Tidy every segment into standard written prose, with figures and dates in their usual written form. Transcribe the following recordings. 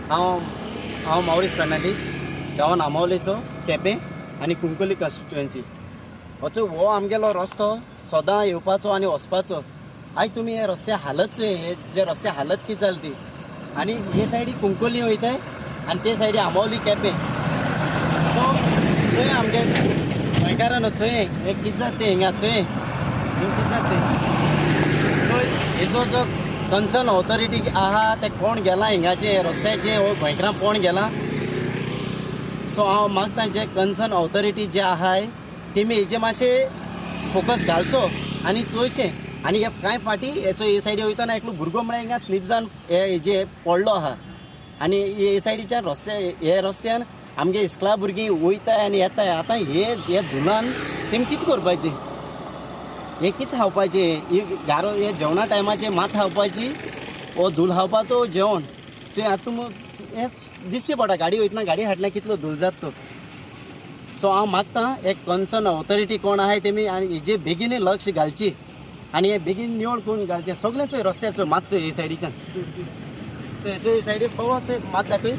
हांव हांव मावरीस फेर्नांडीस, गांवान आंबावलेचो, केपें आनी कुंकळ्ळी कॉन्स्टिट्युएन्सी. हो हो आमगेलो रस्तो सदां येवपाचो आनी वचपाचो. आयज तुमी हे रस्ते हालत चोय, हे जे रस्ते हालत कितें जाली ती. आनी हे सायडी कुंकळ्ळी वयताय आनी ते सायडी आंबावली केपें. सो चोय आमगे गोंयकारान चोय हे कितें जाता तें, हिंगा चोय हिंगा कितें जाता तें. सो हेचो जो कन्सर्न ऑथॉरिटी आहा ते कोण गेला हिंगाचे रस्त्याचे, हो गोंयकारां कोण गेला. सो हांव मागता जे कन्सर्न ऑथॉरिटी जे आहाय तेमी हेजे मातशें फोकस घालचो आनी चोयचें. आनी हे कांय फाटीं हेचो हे सायडी वयतना एकलो भुरगो म्हळ्यार हिंगा स्लीप जावन हे हेजे पडलो आहा. आनी हे सायडीच्यान रस्ते हे रस्त्यान आमगे इस्कला भुरगीं वयताय आनी येताय. आतां हे हे धुलान तेमी कितें करपाचें, हें कितें खावपाचें, ही गारो हे जेवणा टायमाचेर मात खावपाची, हो धूल खावपाचो जेवण. चोय आतां तुमी हें दिसचें पडटा गाडी वयतना गाडी फाटल्यान कितलो धूल जाता तो. सो हांव मागता एक कन्सर्न ऑथॉरिटी कोण आहाय तेमी आनी हेजे बेगीन लक्ष घालची आनी हे बेगीन निवळ करून घालचें. सगळें चोय रस्त्यार चोय मात चोय हे सायडीच्यान चोय चोय हे सायडीन पळोवं चोय मात दाखय.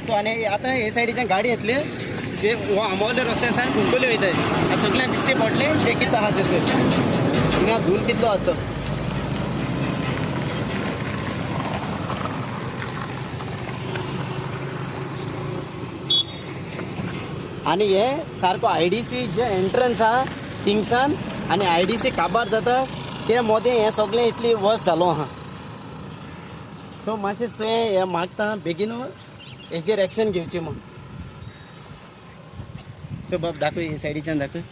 सो आनी आतां हे सायडीच्यान गाडी येतली ते हो आंबावले रस्त्या सावन कुंकळ्ळी वयताय. आनी सगळ्यांक दिसचें पडलें तें कितें आहा तें चोय हिंगा धूल कितलो आहा तो. आनी हे सारको IDC जे एंट्रन्स आहा थिंगसान आनी IDC काबार जाता ते मोदें हें सगळें इतली वर्स जालो आहा. सो मातशें चोय हें मागता बेगीन हेजेर एक्शन घेवची म्हूण. चोय बाब दाखय हे सायडीच्यान दाखय.